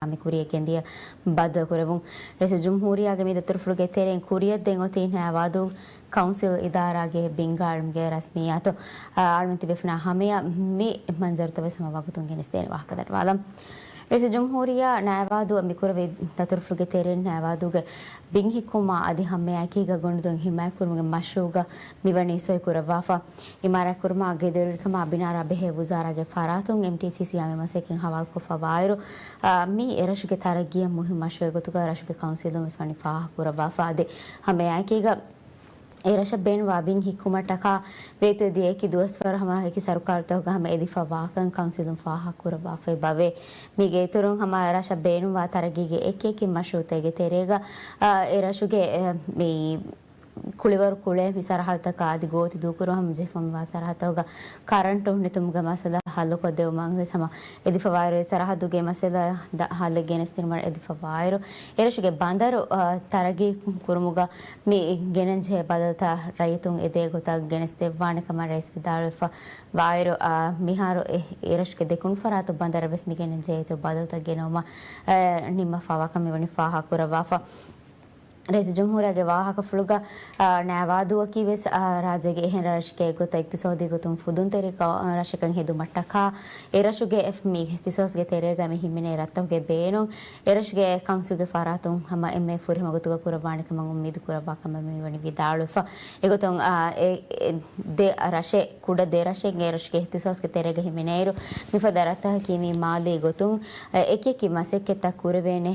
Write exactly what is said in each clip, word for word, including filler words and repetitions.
މި ކުރިޔަށް ގެންދިޔަ ބައްދަލުކުރެވުން. ރައީސުލްޖުމްހޫރިއްޔާގެ މި ދަތުރުފުޅުގެ ތެރެއިން ކުރިޔަށް ދެން އޮތީ ނައިވާދޫ ކައުންސިލް އިދާރާގެ ބިންގާޅުމުގެ ރަސްމިއްޔާތު. އާ، އަޅުމެން ތިބޭފުޅުންނާ ހަމަޔަށް މި މަންޒަރުތައް ވެސް ހަމަ ވަގުތުން ގެނެސްދޭނެ ވާހަކަ ދަންނަވާލަން. ރައީސުލްޖުމްހޫރިއްޔާ ނައިވާދޫއަށް މި ކުރެވޭ ދަތުރުފުޅުގެ ތެރެއިން ނައިވާދޫގެ ބިން ހިއްކުމާ އަދި ހަމައެކީގަ ގޮނޑުދޮށް ހިމާޔަތްކުރުމުގެ މަޝްރޫއުގަ މިވަނީ ސޮއިކުރައްވާފަ. އިމާރާތްކުރުމާ ގެދޮރުވެރިކަމާ ބިނާ ރާ ބެހޭ ވުޒާރާގެ ފަރާތުން އެމްޓީސީސީއާ މި މަސައްކަތް ހަވާލުކޮށްފަ ވާއިރު، އާ، މީ އެރަށުގެ ތަރައްގީއަށް މުހިންމު މަޝްރޫއެއް ގޮތުގަ ރަށުގެ ކައުންސިލުން ވެސް ވަނީ ފާހަގަކުރައްވާފަ. އަދި ހަމައެއާއެކީގަ އެ ރަށަށް ބޭނުންވާ ބިން ހިއްކުމަށްޓަކާ ވޭތުވެދިޔަ އެކި ދުވަސްވަރު ހަމަ އެކި ސަރުކާރުތަކުގަ ހަމަ އެދިފަ ވާކަން ކައުންސިލުން ފާހަގަކުރައްވާފައި ބަވޭ. މީގެ އިތުރުން ހަމަ ރަށަށް ބޭނުންވާ ތަރައްގީގެ އެކި އެކި މަޝްރޫއުތަކުގެ ތެރޭގަ، އާ، އެ ރަށުގެ، އެ، މި ކުޅިވަރު ކުޅޭ މި ސަރަހައްދުތަކާ އަދި ގޯތި ދޫކުރުމަށް ހަމަޖެހިފަ މިވާ ސަރަހައްދުތަކުގަ ކަރަންޓު ނެތުމުގެ މައްސަލަ ހައްލުކޮށްދެވުމަށް ވެސް ހަމަ އެދިފަވާއިރު، އެ ސަރަހައްދުގެ މައްސަލަ ދަ-، ހައްލެއް ގެނެސްދިނުމަށް އެދިފަވާއިރު، އެރަށުގެ ބަނދަރު، އަ، ތަރައްގީ ކުރުމުގަ މި ގެނެންޖެހޭ ބަދަލުތައް ރައްޔިތުން އެދޭ ގޮތަށް ގެނެސްދެއްވާނެ ކަމަށް ރައީސް ވިދާޅުވެފަ ވާއިރު، އަ، މިހާރު އެ، އެރަށުގެ ދެކުނު ފަރާތު ބަނދަރަށް ވެސް މި ގެނެންޖެހޭ އިތުރު ބަދަލުތައް ގެނައުމަށް، އަ، ނިންމަފަ ވާކަން މިވަނީ ފާހަގަކުރައްވާފަ. ރައީސުލްޖުމްހޫރިއްޔާގެ ވާހަކަފުޅުގަ، އާ، ނައިވާދޫއަކީ ވެސް، އާ، ރާއްޖޭގެ އެހެން ރަށެއްގެ ގޮތަށް އިޤްތިޞާދީ ގޮތުން ފުދުންތެރި ކަ-، ރަށަކަށް ހެދުމަށްޓަކާ، އެ ރަށުގެ އެ މި އިޚްތިޞާޞްގެ ތެރޭގަ މި ހިމެނޭ ރަށްތަކުގެ ބޭނުން، އެ ރަށުގެ ކައުންސިލްގެ ފަރާތުން ހަމަ އެންމެ ފުރިހަމަ ގޮތުގަ ކުރައްވާނެ ކަމަށް އުއްމީދު ކުރައްވާ ކަމަށް މި ވަނީ ވިދާޅުވެފަ. އެގޮތުން، އާ، އެ، އެ ދެ ރަށެއް، ކުޑަ ދެ ރަށެއް އެ ރަށުގެ އިޚްތިޞާޞްގެ ތެރޭގަ ހިމެނޭއިރު، މިފަދަ ރަށްތަކަކީ މި މާލީ ގޮތުން، އެ، އެކި އެކި މަސައްކަތްތައް ކުރެވޭނެ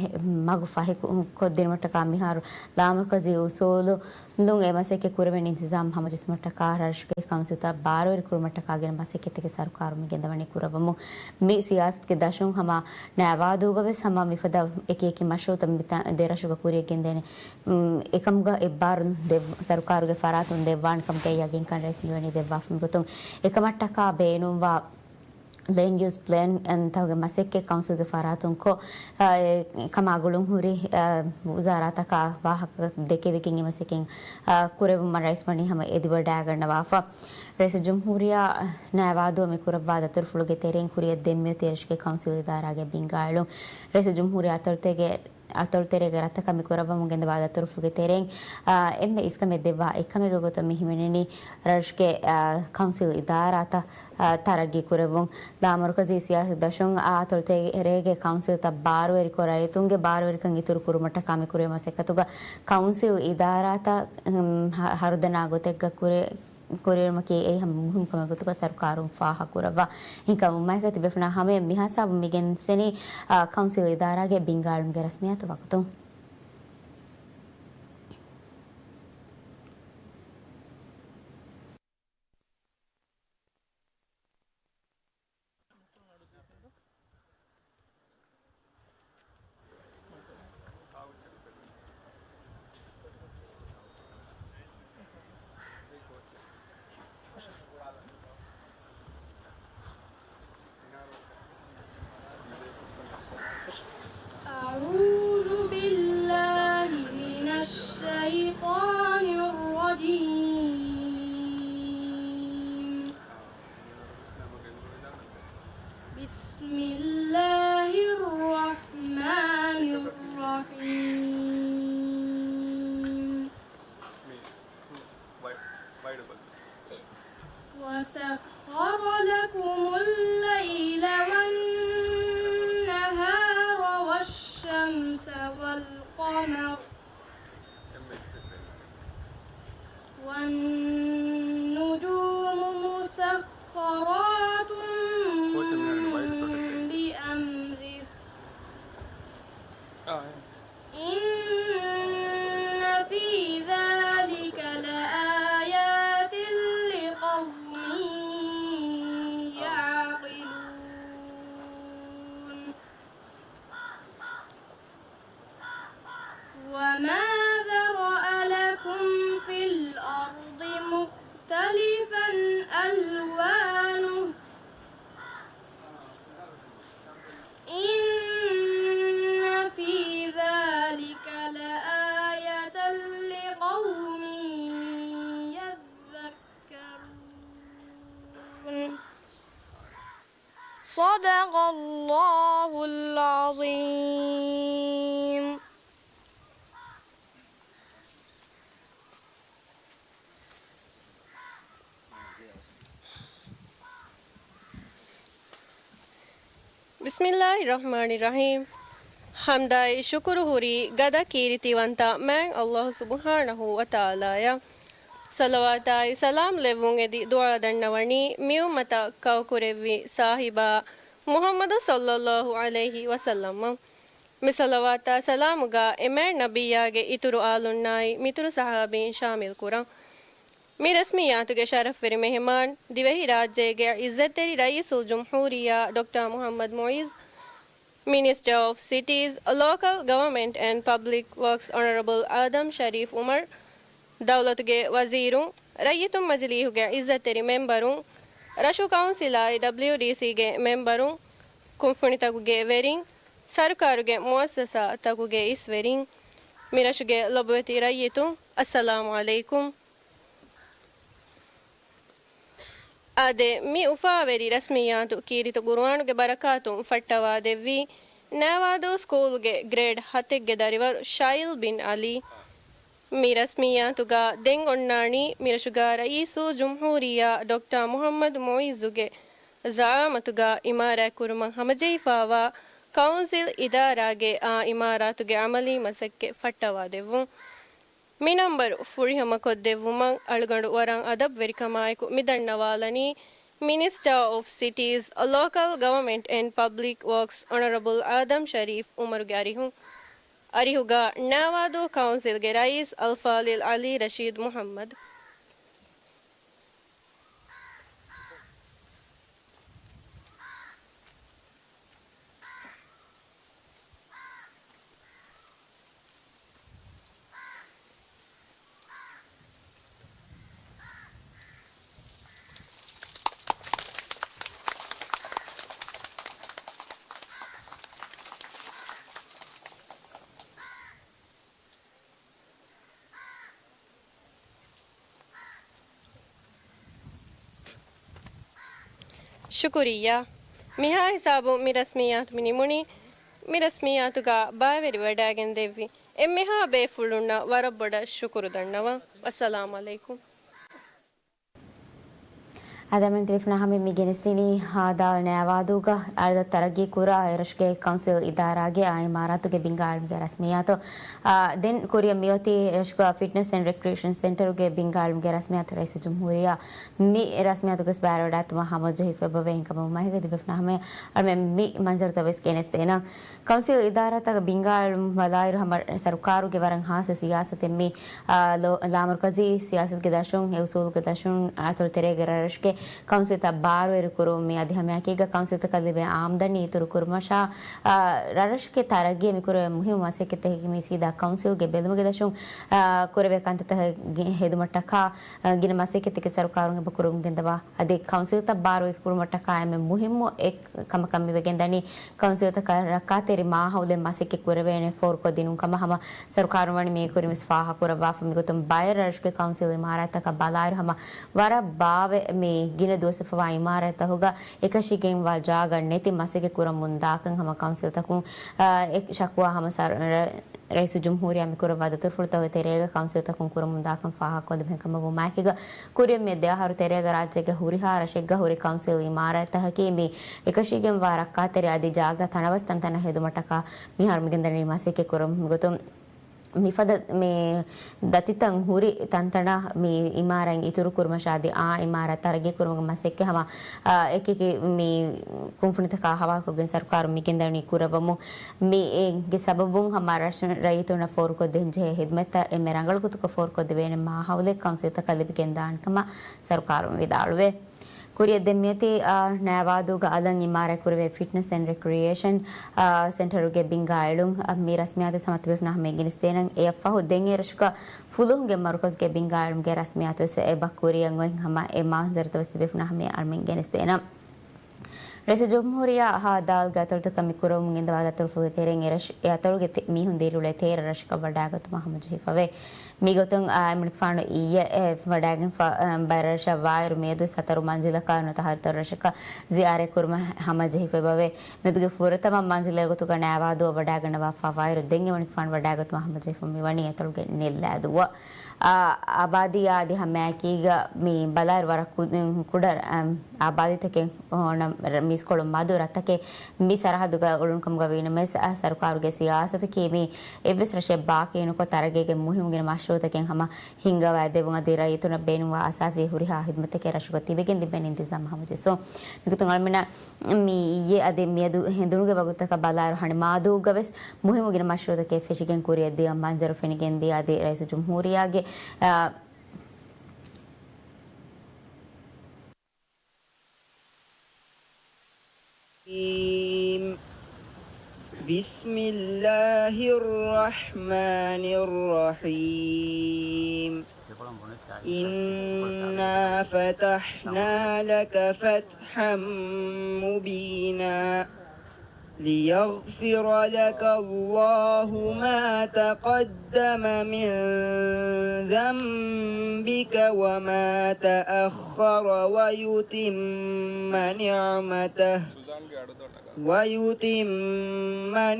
މަގު ފަހި ކު-، ކޮށްދިނުމަށްޓަކާ މިހާރު ލާމަރުކަޒީ އުސޫލުން އެ މަސައްކަތް ކުރެވޭނެ އިންތިޒާމް ހަމަޖެއްސުމަށްޓަކާ ރަށުގެ ކައުންސިލްތައް ބާރުވެރި ކުރުމަށްޓަކާ ގެނަ މަސައްކަތްތަކެއް ސަރުކާރުން މި ގެންދަވަނީ ކުރައްވަމުން. މި ސިޔާސަތުގެ ދަށުން ހަމަ ނައިވާދޫގަ ވެސް ހަމަ މިފަދަ އެކި އެކި މަޝްރޫއުތައް މި ތަ-، ދެ ރަށުގަ ކުރިޔަށް ގެންދޭނެ، އު، އެކަމުގަ އެއްބާރުލުން ދެއް-، ސަރުކާރުގެ ފަރާތުން ދެއްވާނެ ކަމުގެ ޔަގީންކަން ރައީސް މިވަނީ ދެއްވާފަ. މިގޮތުން އެކަމަށްޓަކާ ބޭނުންވާ ލޭންޑް ޔޫސް ޕްލޭން ތަކުގެ މަސައްކަތް ކައުންސިލްގެ ފަރާތުން ކޮށް، އެ، ކަމާ ގުޅުން ހުރި، އެ، ވުޒާރާތަކާ ވާހަކަ ދެކެވިގެން އެ މަސައްކަތް، އެ، ކުރެވުމަށް ރައީސް ވަނީ ހަމަ އެދިވަޑައިގަންނަވާފަ. ރައީސުލްޖުމްހޫރިއްޔާ ނައިވާދޫ މި ކުރައްވާ ދަތުރުފުޅުގެ ތެރެއިން ކުރިޔަށް ދެންމެ އޮތީ ރަށުގެ ކައުންސިލް އިދާރާގެ ބިންގާއެޅުން. ރައީސުލްޖުމްހޫރިއްޔާ އަތޮޅުތެރޭގެ އަތޮޅުތެރޭގެ ރަށްތަކަށް މި ކުރައްވަމުން ގެންދަވާ ދަތުރުފުޅުގެ ތެރެއިން، އާ، އެންމެ އިސްކަމެއް ދެއްވާ އެއްކަމެއްގެ ގޮތަށް މި ހިމެނެނީ ރަށުގެ، އާ، ކައުންސިލް އިދާރާތައް، އާ، ތަރައްގީ ކުރެއްވުން. ލާމަރުކަޒީ ސިޔާސީ ދަށުން އާ އަތޮޅުތެރޭގެ ކައުންސިލްތައް ބާރުވެރިކޮށް ރައްޔިތުންގެ ބާރުވެރިކަން އިތުރު ކުރުމަށްޓަކާ މި ކުރިޔަށް މަސައްކަތުގަ ކައުންސިލް އިދާރާތައް، އުން، ހަ-، ހަރުދަނާ ގޮތެއްގަ ކުރެ-، ކުރިއެރުމަކީ އެއީ ހަމަ މުހިންމު ކަމެއް ގޮތުގަ ސަރުކާރުން ފާހަގަކުރައްވާ. އެހެންކަމުން މައިގަ ތިބޭފުޅުންނާ ހަމަޔަށް މިހާ ހިސާބުން މި ގެނެސްދެނީ، އާ، ކައުންސިލް އިދާރާގެ ބިންގާއެޅުމުގެ ރަސްމިއްޔާތު ވަގުތު. أعوذ بالله من الشيطان الرجيم. بسم الله الرحمن الرحيم. وسخر لكم الليل والنهار والشمس والقمر والنجوم مسخرات بأمره إن في ذلك لآيات لقوم يعقلون. وما ذرأ لكم في الأرض مختلفا ألوانه إن في ذلك لآية لقوم يذكرون. صدق الله العظيم. ބިސްމިއްލާހި ރަޙްމާނި ރަޙީމް. ޙަމްދާއި ޝުކުރު ހުރީ ގަދަ ކީރިތިވަންތަ މާތް ﷲ ސުބްޙާނަހޫ ވަތަޢާލާއަށް. ޞަލަވާތާއި ސަލާމް ލެއްވުން އެދި ދުޢާ ދަންނަވަނީ މިއުއްމަތަށް ކައުކުރެއްވި ސާހިބާ މުޙައްމަދު ޞައްލައްލާހު ޢަލައިހި ވަސައްލަމަށް. މި ޞަލަވާތާ ސަލާމުގަ އެ މާތް ނަބިއްޔާގެ އިތުރު އާލުންނާއި މިތުރު ޞަޙާބީން ޝާމިލް ކުރަން. މި ރަސްމިއްޔާތުގެ ޝަރަފްވެރި މެހެމާން، ދިވެހިރާއްޖޭގެ ޢިއްޒަތްތެރި ރައީސުލްޖުމްހޫރިއްޔާ ޑޮކްޓަރ މުޙައްމަދު މުޢިއްޒު، މިނިސްޓަރ އޮފް ސިޓީޒް، ލޯކަލް ގަވަރމަންޓް އެންޑް ޕަބްލިކް ވަރކްސް އޮނަރަބަލް އާދަމް ޝަރީފް ޢުމަރު، ދައުލަތުގެ ވަޒީރުން، ރައްޔިތުން މަޖިލީހުގެ ޢިއްޒަތްތެރި މެމްބަރުން، ރަށު ކައުންސިލާއި ޑަބްލިޔުޑީސީގެ މެމްބަރުން، ކުންފުނިތަކުގެ ވެރިން، ސަރުކާރުގެ މުއައްސަސާތަކުގެ އިސްވެރިން، މިރަށުގެ ލޮބުވެތި ރައްޔިތުން، އައްސަލާމު ޢަލައިކުމް. އާދެ، މި އުފާވެރި ރަސްމިއްޔާތު ކީރިތި ޤުރުއާނުގެ ބަރަކާތުން ފައްޓަވާދެއްވީ، ނައިވާދޫ ސްކޫލްގެ ގްރޭޑް ހަތެއްގެ ދަރިވަރު ޝާއިލް ބިން ޢަލީ. މި ރަސްމިއްޔާތުގަ ދެން އޮންނާނީ މިރަށުގަ ރައީސުލްޖުމްހޫރިއްޔާ ޑޮކްޓަރ މުޙައްމަދު މުޢިއްޒުގެ ޒަޢާމަތުގަ އިމާރާތްކުރުމަށް ހަމަޖެހިފައިވާ ކައުންސިލް އިދާރާގެ އާ އިމާރާތުގެ ޢަމަލީ މަސައްކަތް ފައްޓަވާދެއްވުން. މި ނަންބަރު ފުރިހަމަކޮށްދެއްވުމަށް އަޅުގަނޑު ވަރަށް އަދަބުވެރިކަމާއެކު މި ދަންނަވާލަނީ، މިނިސްޓަރ އޮފް ސިޓީޒް، ލޯކަލް ގަވަމެންޓް އެންޑް ޕަބްލިކް ވަރކްސް އޮނަރަބަލް އާދަމް ޝަރީފް ޢުމަރުގެ އަރިހުން. އަރިހުގަ ނައިވާދޫ ކައުންސިލްގެ ރައީސް އަލްފާޟިލް ޢަލީ ރަޝީދު މުޙައްމަދު. ޝުކުރިއްޔާ. މިހާ ހިސާބުން މި ރަސްމިއްޔާތު މި ނިމުނީ. މި ރަސްމިއްޔާތުގަ ބައިވެރިވެވަޑައިގެން ދެއްވި އެންމެހާ ބޭފުޅުންނަށް ވަރަށް ބޮޑަށް ޝުކުރު ދަންނަވަން. އައްސަލާމު ޢަލައިކުމް. އަދި މިން ތިބިފުނާ ހަމަ މި ގެނެސްދިނީ ހާދާ ނައިވާދޫގަ އަޅަދަށް ތަރައްގީ ކުރާ އެރަށުގެ ކައުންސިލް އިދާރާގެ އާ އިމާރާތުގެ ބިންގާ އިލްމުގެ ރަސްމިއްޔާތު. އާ، ދެން ކުރިއަށް މިއޮތީ އެރަށުގަ ފިޓްނަސް އެންޑް ރެކްރިއޭޝަން ސެންޓަރުގެ ބިންގާ އިލްމުގެ ރަސްމިއްޔާތު ރައީސުލްޖުމްހޫރިއްޔާ މި ރަސްމިއްޔާތުގަސް ބައިވެރިވެވަޑައިގަތުމަށް ހަމަޖެހިފައި އެބަވޭ. އެހެންކަމުން މަހެގަ ތިބިފުނާ ހަމަ އަޅަމެން މި މަންޒަރުތައް ވެސް ގެނެސްދޭނަން. ކައުންސިލް އިދާރާތަކަށް ބިންގާ އިލްމު ބަލާއިރު ހަމަ ސަރުކާރުގެ ވަރަށް ހާއްސަ ސިޔާސަތެއް މި، އާ، ލޯ-، ލާމަރުކަޒީ ސިޔާސަތުގެ ދަށުން، އެ އުސޫލުގެ ދަށުން އަތޮޅު ތެރޭގެ ރަށްރަށުގެ ކައުންސިލްތައް ބާރުވެރި ކުރުން މި އަދި ހަމައެކީގަ ކައުންސިލްތަކަށް ލިބޭ އާމްދަނީ އިތުރު ކުރުމަށާ، އާ، ރަށްރަށުގެ ތަރައްގީއަށް މި ކުރެވޭ މުހިއްމު މަސައްކަތްތަކަކީ މި ސީދާ ކައުންސިލްގެ ބެލުމުގެ ދަށުން، އާ، ކުރެވޭ ކަންތައްތަކަށް ގެ-، ހެދުމަށްޓަކާ، އާ، ގިނަ މަސައްކަތްތަކެއް ސަރުކާރުން އެބަ ކުރަމުން ގެންދަވާ. އަދި ކައުންސިލްތައް ބާރުވެރިކުރުމަށްޓަކާ އެންމެ މުހިއްމު އެއް ކަމަކަށް މިވެގެންދަނީ، ކައުންސިލްތަކަށް ރައްކާތެރި މާހައުލެއް މަސައްކަތް ކުރެވޭނެ ފޯރުކޮށްދިނުން ކަމަށް ހަމަ ސަރުކާރުން ވަނީ މިއިކުރިން ވެސް ފާހަގަކުރައްވާފަ. މިގޮތުން ބައެއް ރަށުގެ ކައުންސިލް އިމާރާތްތަކަށް ބަލާއިރު ހަމަ ވަރަށް ބާވެ މި ގިނަ ދުވަސްވެފަވާ އިމާރާތްތަކުގަ އެކަށީގެންވާ ޖާގަ ނެތި މަސައްކަތް ކުރަމުން ދާކަން ހަމަ ކައުންސިލްތަކުން، އާ، އެ ޝަކުވާ ހަމަ ސަރު-، ރަ-، ރައީސުލްޖުމްހޫރިއްޔާ މިކުރައްވާ ދަތުރުފުޅުތަކުގެ ތެރޭގަ ކައުންސިލްތަކުން ކުރަމުން ދާކަން ފާހަގަކޮށްލެވޭ ކަމަށް ވުމާއެކީގަ، ކުރިއަށް މި ދެއަހަރު ތެރޭގަ ރާއްޖޭގެ ހުރިހާ ރަށެއްގަ ހުރި ކައުންސިލް އިމާރާތްތަކަކީ މި އެކަށީގެންވާ ރައްކާތެރި އަދި ޖާގަ ތަނަވަސް ތަންތަނަށް ހެދުމަށްޓަކާ މިހާރު މިގެންދަނީ މަސައްކަތް ކުރަމުން. މިގޮތުން މިފަދަ މި ދަތިތައް ހުރި ތަންތަނަށް މި އިމާރާތް އިތުރު ކުރުމަށާ އަދި އާ އިމާރާތް ތަރައްގީ ކުރުމުގެ މަސައްކަތް ހަމަ، އާ، އެކިއެކި މި ކުންފުނިތަކާ ހަވާލުކޮށްގެން ސަރުކާރުން މިގެންދަނީ ކުރައްވަމުން. މި އެ-، ގެ ސަބަބުން ހަމަ ރަށު-، ރައްޔިތުންނަށް ފޯރުކޮށްދޭން ޖެހޭ ހިދުމަތްތައް އެންމެ ރަނގަޅު ގޮތަކަށް ފޯރުކޮށްދެވޭނެ މާހައުލެއް ކައުންސިލްތަކަށް ލިބިގެންދާނެ ކަމަށް ސަރުކާރުން ވިދާޅުވޭ. ކުރިއަށް ދެން މިއޮތީ، އާ، ނައިވާދޫގަ އަލަށް އިމާރާތް ކުރެވޭ ފިޓްނަސް އެންޑް ރެކްރިއޭޝަން، އާ، ސެންޓަރުގެ ބިންގާ އެޅުން. އާ، މި ރަސްމިއްޔާތު ހަމަ ތިބޭފުޅުންނަށް ހަމަ ގެނެސްދޭނަން. އެއަށްފަހު ދެން އެ ރަށުގަ ފުލުހުންގެ މަރުކަޒުގެ ބިންގާ އެޅުމުގެ ރަސްމިއްޔާތު ވެސް އެބަ ކުރިއަށް އޮތް ހަމަ އެ މާންޒަރުތައް ވެސް ތިބޭފުޅުންނަށް ހަމަ އަޅަމެން ގެނެސްދޭނަން. ރައީސުލްޖުމްހޫރިއްޔާ ހާ ދާލްގެ އަތޮޅުތަކަށް މި ކުރަމުން ގެންދަވާ ދަތުރުފުޅުގެ ތެރެއިން އެ ރަށު-، އެ އަތޮޅުގެ ތި-، މީހުން ދިރިއުޅޭ ތޭރަ ރަށަކަށް ވަޑައިގަތުމަށް ހަމަޖެހިފަވޭ. މިގޮތުން އާ، އެމަނިކުފާނު އިއްޔެ އެ ވަޑައިގެންފަ-، އާ، ބައެއް ރަށަށް ވާއިރު މިއަދު ސަތަރު މަންޒިލަކާ ނުތަހައްތަރު ރަށަކަށް ޒިޔާރަތް ކުރުމަށް ހަމަޖެހިފައިވޭ. މެދުގެ ފުރަތަމަ މަންޒިލެއް ގޮތުގަ ނައިވާދޫއަށް ވަޑައިގަންނަވާފަ ވާއިރު ދެން އެމަނިކުފާނު ވަޑައިގަތުމަށް ހަމަޖެހިފަ މިވަނީ އަތޮޅުގެ ނެއްލާދޫއަށް. އާ، އާބާދީއާ އަދި ހަމައެކީގަ މި ބަލާއިރު ވަރަށް ކު-، ކުޑަ، އަ، އާބާދީތަކެއް އޮންނަ މި އިސްކޮޅު މަދު ރަށްތަކެއް މި ސަރަހައްދުގަ އުޅުނުކަމުގަ ވީނަމަވެސް، އަ، ސަރުކާރުގެ ސިޔާސަތަކީ މި އެއްވެސް ރަށެއް ބާކީ ނުކޮށް، ތަރައްގީގެ މުހިއްމުގިނަ މަޝްރޫއުތަކެއް ހަމަ ހިންގަވައިދެއްވުން އަދި ރައްޔިތުންނަށް ބޭނުންވާ އަސާސީ ހުރިހާ ހިދުމަތެއް ރަށުގަ ތިބެގެން ލިބެން އިންތިޒާމް ހަމަޖެއްސުން. މިގޮތުން އަޅުމެންނަށް މި އިއްޔެ އަދި މިއަދު ހެނދުނުގެ ވަގުތުތަކަށް ބަލާއިރު ހަނި މާދޫގަވެސް މުހިއްމުގިނަ މަޝްރޫއުތަކެއް ފެށިގެން ކުރިއަށްދިޔަ މަންޒަރު ފެނިގެންދިޔަ އަދި ރައީސުލްޖުމްހޫރިއްޔާގެ، އާ، بسم الله الرحمن الرحيم. إنا فتحنا لك فتحا مبينا. ليغفر لك الله ما تقدم من ذنبك وما تأخر ويتم نعمته، ويتم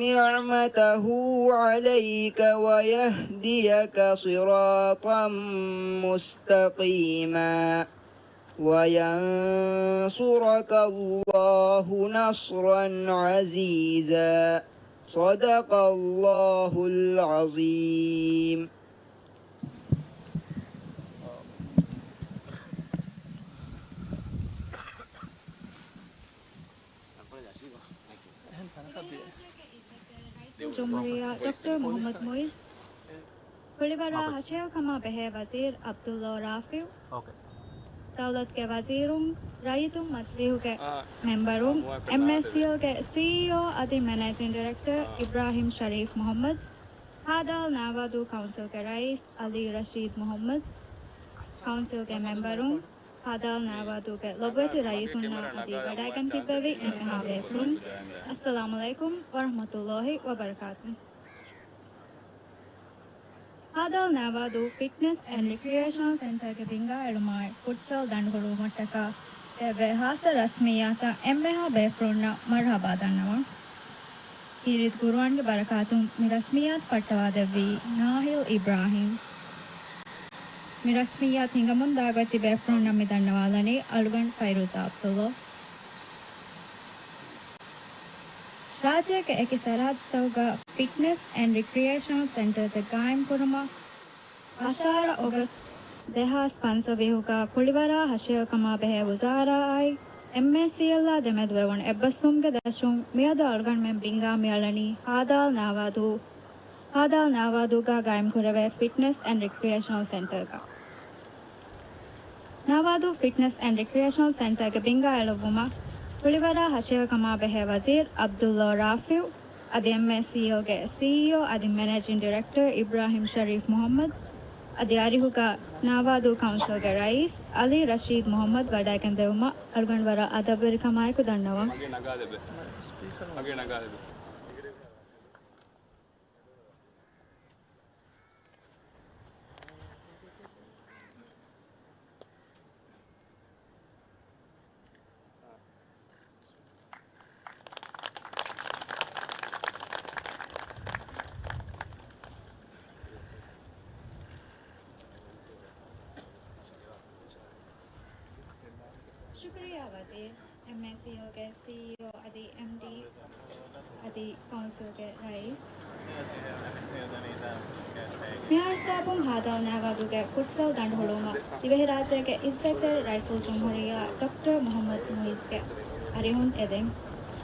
نعمته عليك ويهديك صراطا مستقيما. وينصرك الله نصرا عزيزا. صدق الله العظيم. ޖުމްހޫރިއްޔާ ޑޮކްޓަރ މުޙައްމަދު މުޢިއްޒު، ކުޅިވަރާ ހަށިގަނޑު ކަމާ ބެހޭ ވަޒީރު ޢަބްދުﷲ ރާފިޢު، ދައުލަތުގެ ވަޒީރުން، ރައްޔިތުން، މަޖިލީހުގެ މެމްބަރުން، އެމްއޭސީއެލްގެ ސީއީއޯ އަދި މެނޭޖިން ޑިރެކްޓަރ އިބްރާހިމް ޝަރީފް މުޙައްމަދު، ހާދާލް ނާވާދޫ ކައުންސިލްގެ ރައީސް އަލީ ރަޝީދް މުޙައްމަދު، ކައުންސިލްގެ މެމްބަރުން، ހާދާލް ނާވާދޫގެ ލޮބުވެތި ރައްޔިތުންނާ އަދި ވަޑައިގެން ތިއްބެވި އެންމެހާ ބޭފުޅުން، އައްސަލާމު ޢަލައިކުމް ވަރަޙްމަތުﷲ ވަބަރަކާތުހު. ހާދާލް ނާވާދޫ ފިޓްނަސް އެންޑް ރިކްރިއޭޝަނަލް ސެންޓަރގެ ބިންގާ އެޅުމާއި ފުޓްސަލް ދަނޑު ހުޅުވުމަށްޓަކާ އެއްވެ ހާއްސަ ރަސްމިއްޔާތަށް އެންމެހާ ބޭފުޅުންނަށް މަރުޙަބާ ދަންނަވަން. ކީރިތި ޤުރުއާންގެ ބަރަކާތުން މި ރަސްމިއްޔާތު ފައްޓަވާދެއްވީ ނާހިލް އިބްރާހީމް. މި ރަސްމިއްޔާތު ހިނގަމުންދާ ގޮތް ތިބޭފުޅުންނަށް މި ދަންނަވާލަނީ އަޅުގަނޑު ފައިރޫޒާ ޢަބްދުﷲ. ރާއްޖޭގެ އެކި ސަރަހައްދުތަކުގަ ފިޓްނަސް އެންޑް ރިކްރިއޭޝަނަލް ސެންޓަރތައް ގާއިމްކުރުމަށް އަށާރަ އޮގަސްޓް ދެހާސް ފަންސަވީހުގަ ކުޅިވަރާ ހަށިގަނޑު ކަމާ ބެހޭ ވުޒާރާއާއި އެމްއޭސީއެލްއާ ދެމެދުވެވުނު އެއްބަސްވުމުގެ ދަށުން މިއަދު އަޅުގަނޑުމެން ބިންގާ މިއަޅަނީ ހާދާލް ނާވާދޫ، ހާދާލް ނާވާދޫގަ ގާއިމްކުރެވޭ ފިޓްނަސް އެންޑް ރިކްރިއޭޝަނަލް ސެންޓަރގަ. ނާވާދޫ ފިޓްނަސް އެންޑް ރިކްރިއޭޝަނަލް ސެންޓަރގެ ބިންގާ އެޅުއްވުމަށް ކުޅިވަރާ ހަށިގަނޑު ކަމާ ބެހޭ ވަޒީރު ޢަބްދުﷲ ރާފިޢު އަދި އެމްއޭސީއެލްގެ ސީއީއޯ އަދި މެނޭޖިން ޑިރެކްޓަރ އިބްރާހިމް ޝަރީފް މުޙައްމަދު އަދި އަރިހުގަ ނާވާދޫ ކައުންސިލްގެ ރައީސް އަލީ ރަޝީދް މުޙައްމަދު ވަޑައިގެން ދެވުމަށް އަޅުގަނޑު ވަރަށް އަދަބުވެރިކަމާއެކު ދަންނަވަން. މަގޭ ނަގާލެބެ. މަގޭ ނަގާލެބެ. ޝުކުރިއްޔާ ވަޒީރު، އެމްއޭސީއެލްގެ ސީއީއޯ އަދި އެމްޑީ އަދި ކައުންސިލްގެ ރައީސް. މިހާ ހިސާބުން ހާދާލް ނާވާދޫގެ ފުޓްސަލް ދަނޑު ހުޅުވުމަށް ދިވެހިރާއްޖޭގެ އިއްޒަތްތެރި ރައީސުލްޖުމްހޫރިއްޔާ ޑޮކްޓަރ މުޙައްމަދު މުޢިއްޒުގެ އަރިހުން އެދެން.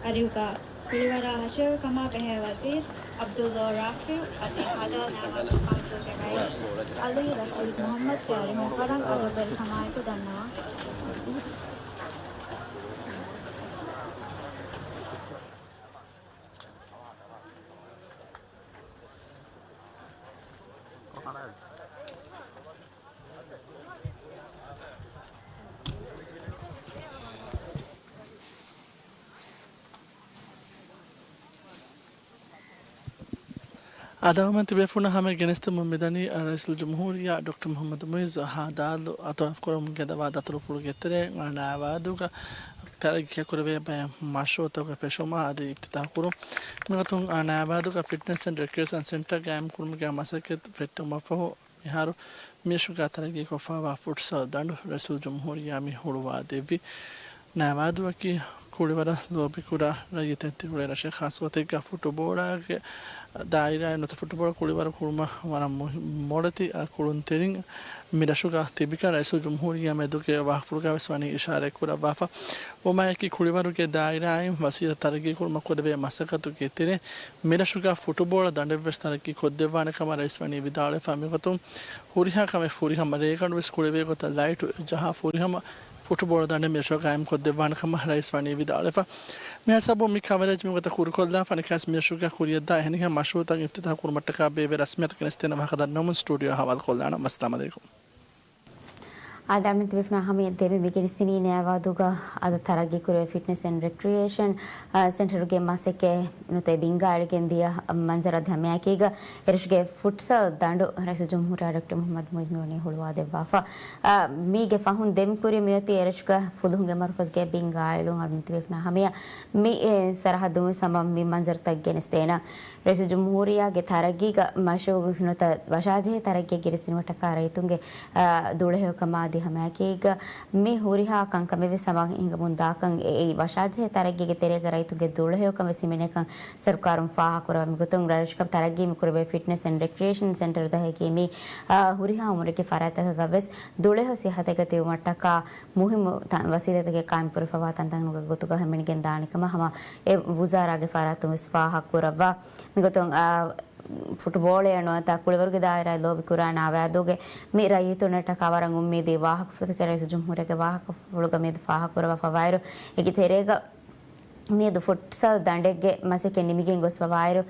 އަރިހުގަ ކުޅިވަރާ ހަށިގަނޑު ކަމާ ބެހޭ ވަޒީރު ޢަބްދުﷲ ރާފިޢު އަދި ހާދާލް ނާވާދޫ ކައުންސިލްގެ ރައީސް އަލީ ރަޝީދް މުޙައްމަދުގެ އަރިހުން ވަރަށް އަދަބުވެރިކަމާއެކު ދަންނަވަން. އަދާވަމެން ތިބޭފުޅުންނަށް ހަމަ ގެނެސްދެމުން މިދަނީ، ރައީސުލްޖުމްހޫރިއްޔާ ޑޮކްޓަރ މުޙައްމަދު މުޢިއްޒު ހާދާލު އަތޮޅަށް ކުރަމުން ގެންދަވާ ދަތުރުފުޅުގެ ތެރެއިން ނާވާދޫގަ ތަރައްގީ ކުރެވޭ ބައެއް މަޝްރޫޢުތަކުގެ ފެށުމާ އަދި އިފްތިތާޙު ކުރުން. މިގޮތުން ނާވާދޫގަ ފިޓްނަސް އެންޑް ރިކްރިއޭޝަން ސެންޓަރ ގާއިމް ކުރުމުގެ މަސައްކަތް ފެއްޓެވުމަށްފަހު، މިހާރު މިރަށުގަ ތަރައްގީކޮށްފައިވާ ފުޓްސަލް ދަނޑު ރައީސުލްޖުމްހޫރިއްޔާ މި ހުޅުވާ ދެއްވި. ނައިވާދޫއަކީ ކުޅިވަރަށް ލޯބިކުރާ ރައްޔިތެއް ތިއުޅޭ ރަށެއް. ޚާއްޞަ ގޮތެއްގަ ފުޓުބޯޅައިގެ ދާއިރާއިން ނުވަތަ ފުޓުބޯޅަ ކުޅިވަރު ކުރުމަށް ވަރަށް މުހި-، މޮޅެތި ކުޅުންތެރިން މިރަށުގަ ތިބިކަން ރައީސުލްޖުމްހޫރިއްޔާ މެދުގެ ވާހަކަފުޅުގަވެސް ވަނީ އިޝާރަތްކުރައްވާފަ. އެކަމަކު ކުޅިވަރުގެ ދާއިރާއިން ވަސީލަތް ތަރައްގީކުރުމަށް ކުރެވޭ މަސައްކަތުގެ ތެރެއިން މިރަށުގަ ފުޓުބޯޅަ ދަނޑެއްވެސް ތަރައްގީ ކޮށްދެއްވާނެ ކަމަށް ރައީސް ވަނީ ވިދާޅުވެފަ. މިގޮތުން ހުރިހާ ކަމެއް ފުރިހަމަ ރޭގަނޑުވެސް ކުޅެވޭ ގޮތަށް ލައިޓު ޖަހާ ފުރިހަމަ ފުޓުބޯޅަ ދަނޑެއް މިރަށުގަ ގާއިމް ކޮށްދެއްވާނެ ކަމަށް ރައީސް ވަނީ ވިދާޅުވެފަ. މިހިސާބުން މި ކަވަރޭޖް މިގޮތަށް ކުރުކޮށްލާފަ އަނެއްކާވެސް މިރަށުގަ ކުރިއަށްދާ އެހެނިހެން މަޝްރޫއުތައް އިފްތިތާހު ކުރުމަށްޓަކާ ބޭއްވޭ ރަސްމިއްޔާތު ގެނެސްދޭނަ ވާހަކަ ދަންނަވަމުން ސްޓޫޑިއޯ ހަވާލު ކޮށްލާނަން. އައްސަލާމު ޢަލައިކުމް. އާދެ، އަޅުމެން ތިބޭފުޅުންނާ ހަމަޔަށް ދެންމެ މި ގެނެސްދިނީ ނައިވާދޫގަ އަދަ ތަރައްގީކުރެވޭ ފިޓްނަސް އެންޑް ރެކްރިއޭޝަން، އާ، ސެންޓަރުގެ މަސައްކަތް ނުވަތަ ބިންގާ އެޅިގެން ދިޔަ މަންޒަރު އަދި ހަމައެކީގަ އެރަށުގެ ފުޓްސަލް ދަނޑު ރައީސުލްޖުމްހޫރިއްޔާ ޑޮކްޓަރ މުޙައްމަދު މުޢިއްޒު މިވަނީ ހުޅުވާދެއްވާފަ. އާ، މީގެ ފަހުން ދެން ކުރިޔަށް މިއޮތީ އެރަށުގަ ފުލުހުންގެ މަރުކަޒުގެ ބިންގާ އެޅުން. އަޅުމެން ތިބޭފުޅުންނާ ހަމަޔަށް މި، އެ، ސަރަހައްދުން ވެސް ހަމަ މި މަންޒަރުތައް ގެނެސްދޭނަން. ރައީސުލްޖުމްހޫރިއްޔާގެ ތަރައްގީގަ މަޝްރޫއު ނުވަތަ ވަށާޖެހޭ ތަރައްގީ ގެނެސްދިނުމަށްޓަކާ ރައްޔިތުންގެ، އާ، ދުޅަހެޔޮކަމާ އަދި ހަމައެކީގަ މި ހުރިހާ ކަންކަމެއް ވެސް ހަމަ ހިނގަމުން ދާކަން. އެ، އެއީ ވަށާޖެހޭ ތަރައްގީގެ ތެރޭގަ ރައްޔިތުންގެ ދުޅަހެޔޮކަން ވެސް ހިމެނޭކަން ސަރުކާރުން ފާހަގަކުރައްވާ. މިގޮތުން ރަށުގަ ތަރައްގީ މި ކުރެވޭ ފިޓްނަސް އެންޑް ރެކްރިއޭޝަން ސެންޓަރު ދަހަކީ މި، އާ، ހުރިހާ އުމުރެއްގެ ފަރާތްތަކަކަށް ވެސް ދުޅަހެޔޮ ސިއްހަތެއްގަ ތިބުމަށްޓަކާ މުހިއްމު ތަ-، ވަސީލަތެއްގެ ޤާއިމްކުރެވިފައިވާ ތަންތަނުގެ ގޮތުގަ ހިމެނިގެން ދާނެ ކަމަށް ހަމަ އެ ވުޒާރާގެ ފަރާތުން ވެސް ފާހަގަކުރައްވާ. މިގޮތުން، އާ، ފުޓުބޯޅައެއް ނުވަތަ ކުޅިވަރުގެ ދާއިރާއިން ލޯބިކުރާ ނައިވާދޫގެ މި ރައްޔިތުންނަށްޓަކާ ވަރަށް އުއްމީދީ ވާހަކަފުޅުތަކެއް ރައީސުލްޖުމްހޫރިއްޔާގެ ވާހަކަފުޅުގަ މިއަދު ފާހަގަކުރައްވާފައިވާއިރު، އޭގެ ތެރޭގަ މިއަދު ފުޓްސަލް ދަނޑެއްގެ މަސައްކަތް ނިމިގެން ގޮސްފަވާއިރު،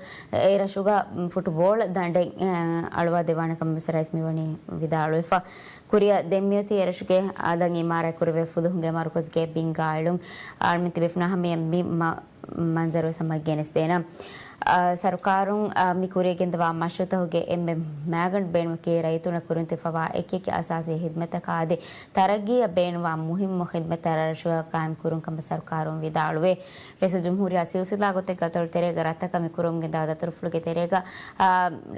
އެ ރަށުގަ ފުޓުބޯޅަ ދަނޑެއް، އެ، އަޅުވާ ދެވާނެ ކަމަށް ވެސް ރައީސް މިވަނީ ވިދާޅުވެފަ. ކުރިއަށް ދެން މިއޮތީ އެރަށުގެ އަލަށް އިމާރާތް ކުރެވޭ ފުލުހުންގެ މަރުކަޒުގެ ބިންގާ އެޅުން. އަޅުމެން ތިބޭފުޅުންނާ ހަމަޔަށް މި މަ-، މަންޒަރު ވެސް ހަމަ ގެނެސްދޭނަން. އާ، ސަރުކާރުން، އާ، މި ކުރިއަށް ގެންދަވާ މަޝްރޫއުތަކުގެ އެންމެ މައިގަނޑު ބޭނުމަކީ ރައްޔިތުންނަށް ކުރިން ތިއްބަވާ އެކިއެކި އަސާސީ ހިދްމަތްތަކާ އަދި ތަރައްގީއަށް ބޭނުންވާ މުހިއްމު ހިދްމަތްތައް ރަށުގަ ޤާއިމްކުރުން ކަމަށް ސަރުކާރުން ވިދާޅުވޭ. ރައީސުލްޖުމްހޫރިއްޔާ ސިލްސިލާ ގޮތެއްގެ އަތޮޅު ތެރޭގަ ރަށްތަކަށް މި ކުރަމުން ގެންދަވާ ދަތުރުފުޅުގެ ތެރޭގަ، އާ،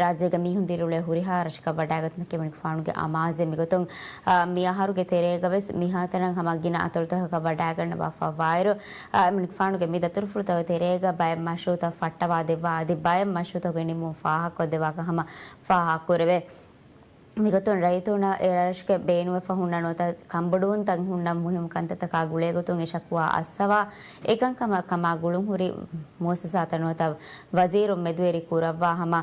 ރާއްޖޭގަ މީހުން ދިރިއުޅޭ ހުރިހާ ރަށަކަށް ވަޑައިގަތުމަކީ އެމަނިކުފާނުގެ އަމާޒެއް. މިގޮތުން، އާ، މި އަހަރުގެ ތެރޭގަ ވެސް މިހާތަނަށް ހަމަ ގިނަ އަތޮޅުތަކަކަށް ވަޑައިގަންނަވާފައިވާއިރު، އާ، އެމަނިކުފާނުގެ މި ދަތުރުފުޅުތަކުގެ ތެރޭގަ ބައެއް މަޝްރޫއުތައް ފައްޓަވާ ދެއްވާ އަދި ބައެއް މަޝްރޫއުތަކުގެ ނިންމުން ފާހަގަކޮށްދެއްވާކަން ހަމަ ފާހަގަކުރެވޭ. މިގޮތުން ރައްޔިތުންނަށް އެ ރަށުގެ ބޭނުންވެފަ ހުންނަ ނުވަތަ ކަންބޮޑުވުންތައް ހުންނަ މުހިއްމު ކަންތައްތަކާ ގުޅޭގޮތުން އެ ޝަކުވާ އައްސަވާ، އެކަންކަމަށް ކަމާ ގުޅުންހުރި މުއައްސަސާތައް ނުވަތަ ވަޒީރުން މެދުވެރި ކުރައްވާ ހަމަ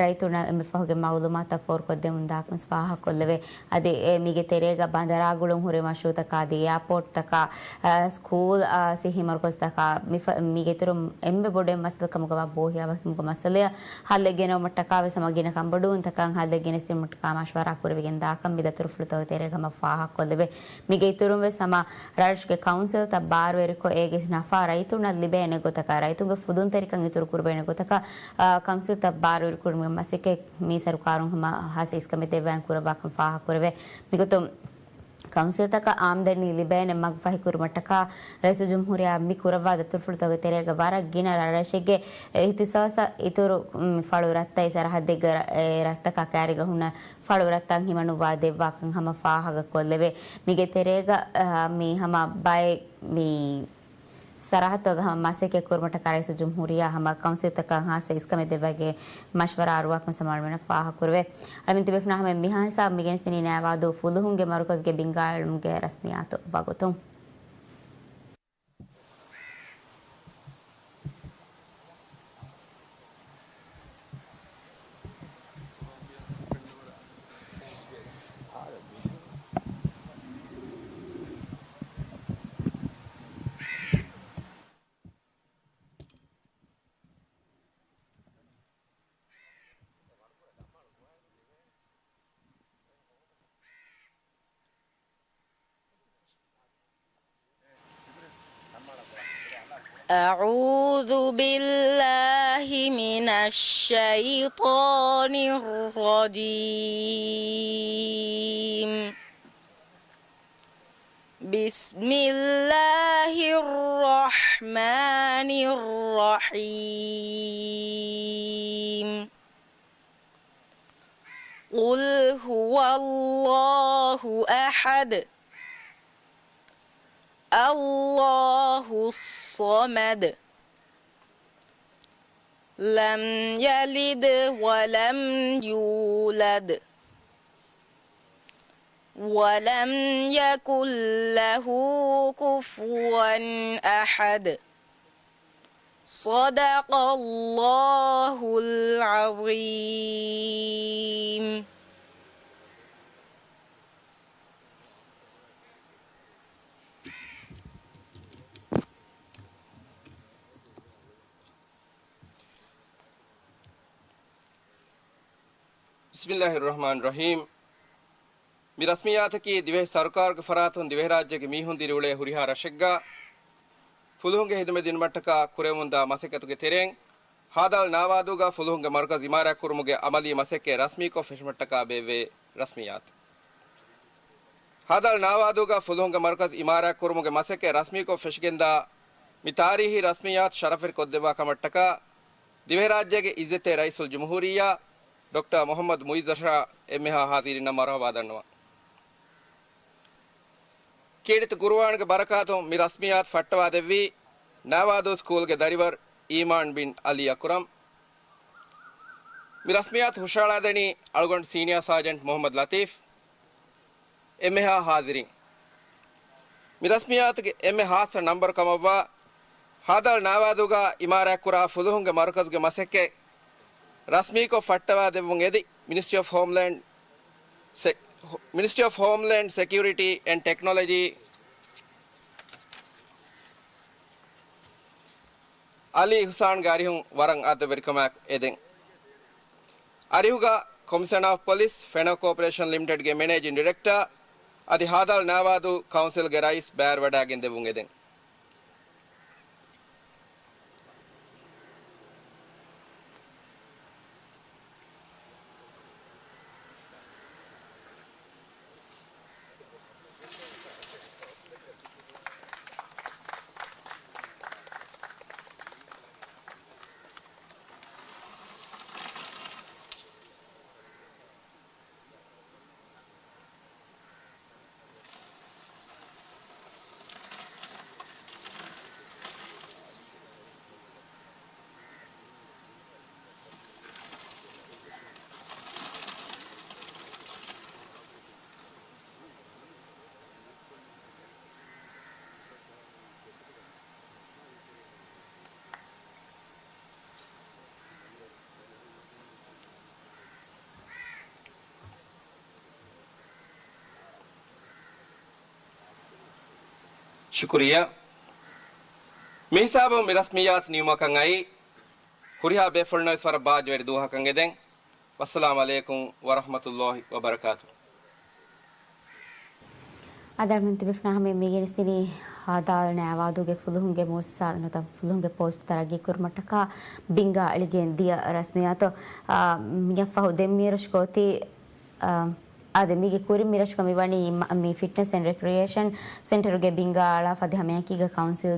ރައްޔިތުންނަށް އެންމެ ފަހުގެ މައުލޫމާތުތައް ފޯރުކޮށްދެމުން ދާކަން ފާހަގަކޮށްލެވޭ. އަދި އެ މީގެ ތެރޭގަ ބަނދަރާ ގުޅުން ހުރި މަޝްރޫއުތަކާ އަދި އެއާޕޯޓްތަކާ، އަ، ސްކޫލް، އަ، ސިއްހީ މަރުކަޒުތަކާ މި ފަ-، މީގެ އިތުރުން އެންމެ ބޮޑު މައްސަލަ ކަމުގަވާ ބޯހިޔާވަހިކަމުގެ މައްސަލައަށް ހައްލެއް ގެނައުމަށްޓަކާ ވެސް ހަމަ ގިނަ ކަންބޮޑުވުންތަކަށް ހައްލެއް ގެނެސްދިނުމަށްޓަކާ މަޝްވަރާ ކުރެވިގެން ދާކަން މި ދަތުރުފުޅުތަކުގެ ތެރޭގަ ހަމަ ފާހަގަކޮށްލެވޭ. މީގެ އިތުރުން ވެސް ހަމަ ރަށުގެ ކައުންސިލްތައް ބާރުވެރިކޮށް އޭގެ ނަފާ ރައްޔިތުންނަށް ލިބޭނެ ގޮތަކަށް، ރައްޔިތުންގެ ފުދުންތެރިކަން އިތުރު ކުރެވޭނެ ގޮތަކަށް، އާ، ކައުންސިލްތައް ބާރުވެރިކުރުމުގެ މަސައްކަތް މި ސަރުކާރުން ހަމަ ހާއްސަ އިސްކަމެއް ދެއްވާން ކުރައްވާކަން ފާހަގަކުރެވޭ. މިގޮތުން ކައުންސިލްތަކަށް އާމްދަނީ ލިބޭނެ މަގު ފަހިކުރުމަށްޓަކާ ރައީސުލްޖުމްހޫރިއްޔާ މި ކުރައްވާ ދަތުރުފުޅުތަކުގެ ތެރޭގަ ވަރަށް ގިނަ ރަށްރަށެއްގެ އިހްތިސާސަށް އިތުރު، މް، ފަޅު ރަށްތައް ސަރަހައްދެއްގަ ރަ-، އެ ރަށްތަކާ ކައިރިގަ ހުންނަ ފަޅު ރަށްތައް ހިމަނުއްވާ ދެއްވާކަން ހަމަ ފާހަގަކޮށްލެވޭ. މީގެ ތެރޭގަ، އަ، މި ހަމަ ބައެއް މި ސަރަހައްދުގަ ހަމަ މަސައްކަތް ކުރުމަށްޓަކާ ރައީސުލްޖުމްހޫރިއްޔާ ހަމަ ކައުންސިލްތަކަށް ހާއްސަ އިސްކަމެއް ދެއްވާގެ މަޝްވަރާ އަރުވާކަން ސަމާލުމެނަށް ފާހަގަކުރެވޭ. އަޅުމެން ތިބޭފުނާ ހަމަ މިހާ ހިސާބު މިގެނެސްދިނީ ނައިވާދޫ ފުލުހުންގެ މަރުކަޒުގެ ބިންގާ އެޅުމުގެ ރަސްމިއްޔާތު ވަގުތު. أعوذ بالله من الشيطان الرجيم. بسم الله الرحمن الرحيم. قل هو الله أحد. الله الصمد. لم يلد ولم يولد. ولم يكن له كفوا أحد. صدق الله العظيم. بسم الله الرحمن الرحيم. މި ރަސްމިއްޔާތަކީ ދިވެހި ސަރުކާރުގެ ފަރާތުން ދިވެހިރާއްޖޭގެ މީހުން ދިރިއުޅޭ ހުރިހާ ރަށެއްގަ ފުލުހުންގެ ހިދުމަތް ދިނުމަށްޓަކާ ކުރެވެމުންދާ މަސައްކަތުގެ ތެރެއިން، ހާދާލް ނާވާދޫގަ ފުލުހުންގެ މަރުކަޒު އިމާރާތްކުރުމުގެ އަމަލީ މަސައްކަތް ރަސްމީކޮށް ފެށުމަށްޓަކާ ބޭއްވޭ ރަސްމިއްޔާތު. ހާދާލް ނާވާދޫގަ ފުލުހުންގެ މަރުކަޒު އިމާރާތްކުރުމުގެ މަސައްކަތް ރަސްމީކޮށް ފެށިގެންދާ މި ތާރީހީ ރަސްމިއްޔާތު ޝަރަފެއް ކޮށްދެއްވާ ކަމަށްޓަކާ، ދިވެހިރާއްޖޭގެ އިއްޒަތްތެރި ރައީސުލްޖުމްހޫރިއްޔާ ޑޮކްޓަރ މުޙައްމަދު މުޢިއްޒު ޝާ އެންމެހާ ޙާޟިރީންނަށް މަރުޙަބާ ދަންނަވަން. ކީރިތި ޤުރުއާންގެ ބަރަކާތުން މި ރަސްމިއްޔާތު ފައްޓަވާދެއްވީ، ނާވާދޫ ސްކޫލްގެ ދަރިވަރު އީމާން ބިން ޢަލީ އަކުރަމް. މި ރަސްމިއްޔާތު ހުށަހަޅާދެނީ އަޅުގަނޑު ސީނިއާ ސާޖެންޓް މުޙައްމަދު ލަތީފް. އެންމެހާ ޙާޟިރީން. މި ރަސްމިއްޔާތުގެ އެންމެ ޚާއްޞަ ނަންބަރު ކަމަށްވާ، ހާދާލް ނާވާދޫގަ އިމާރާތްކުރާ ފުލުހުންގެ މަރުކަޒުގެ މަސައްކަތް ރަސްމީކޮށް ފައްޓަވާދެއްވުން އެދި، މިނިސްޓްރީ އޮފް ހޯމްލޭންޑް ސެ-، މިނިސްޓްރީ އޮފް ހޯމްލޭންޑް ސެކިއުރިޓީ އެންޑް ޓެކްނޮލޮޖީ އަލީ އިޙްސާންގެ އަރިހުން ވަރަށް އާދަވެރިކަމާއެކު އެދެން. އަރިހުގަ ކޮމިޝަނަރ އޮފް ޕޮލިސް، ފެނޯ ކޯޕަރޭޝަން ލިމިޓެޑްގެ މެނޭޖިން ޑިރެކްޓަރ އަދި ހާދާލް ނާވާދޫ ކައުންސިލްގެ ރައީސް ބައިވެރިވަޑައިގެން ދެއްވުން އެދެން. ޝުކުރިއްޔާ. މިހިސާބުން މި ރަސްމިއްޔާތު ނިމުމަކަށް އައީ، ހުރިހާ ބޭފުޅުންނަށް ވެސް ވަރަށް ބާއްޖަވެރި ދުވަހަކަށް އެދެން. ވައްސަލާމް ޢަލައިކުމް ވަރަޙްމަތުﷲ ވަބަރަކާތު. އާދަވެރިން ތިބޭފުޅުންނާ ހަމަޔަށް މި ގެނެސްދިނީ ހާދާލް ނާވާދޫގެ ފުލުހުންގެ މުއައްސަސާ ނުވަތަ ފުލުހުންގެ ޕޯސްޓް ތަރައްގީ ކުރުމަށްޓަކާ ބިންގާ އެޅިގެން ދިޔަ ރަސްމިއްޔާތު، އާ، މިއަށްފަހު ދެން މިރަށުގަ އޮތީ، އާ، އާދެ، މީގެ ކުރިން މިރަށުގަ މިވަނީ މަ-، މި ފިޓްނަސް އެންޑް ރެކްރިއޭޝަން ސެންޓަރުގެ ބިންގާ އަޅާ ފަދަ ހަމަޔަކީގަ ކައުންސިލް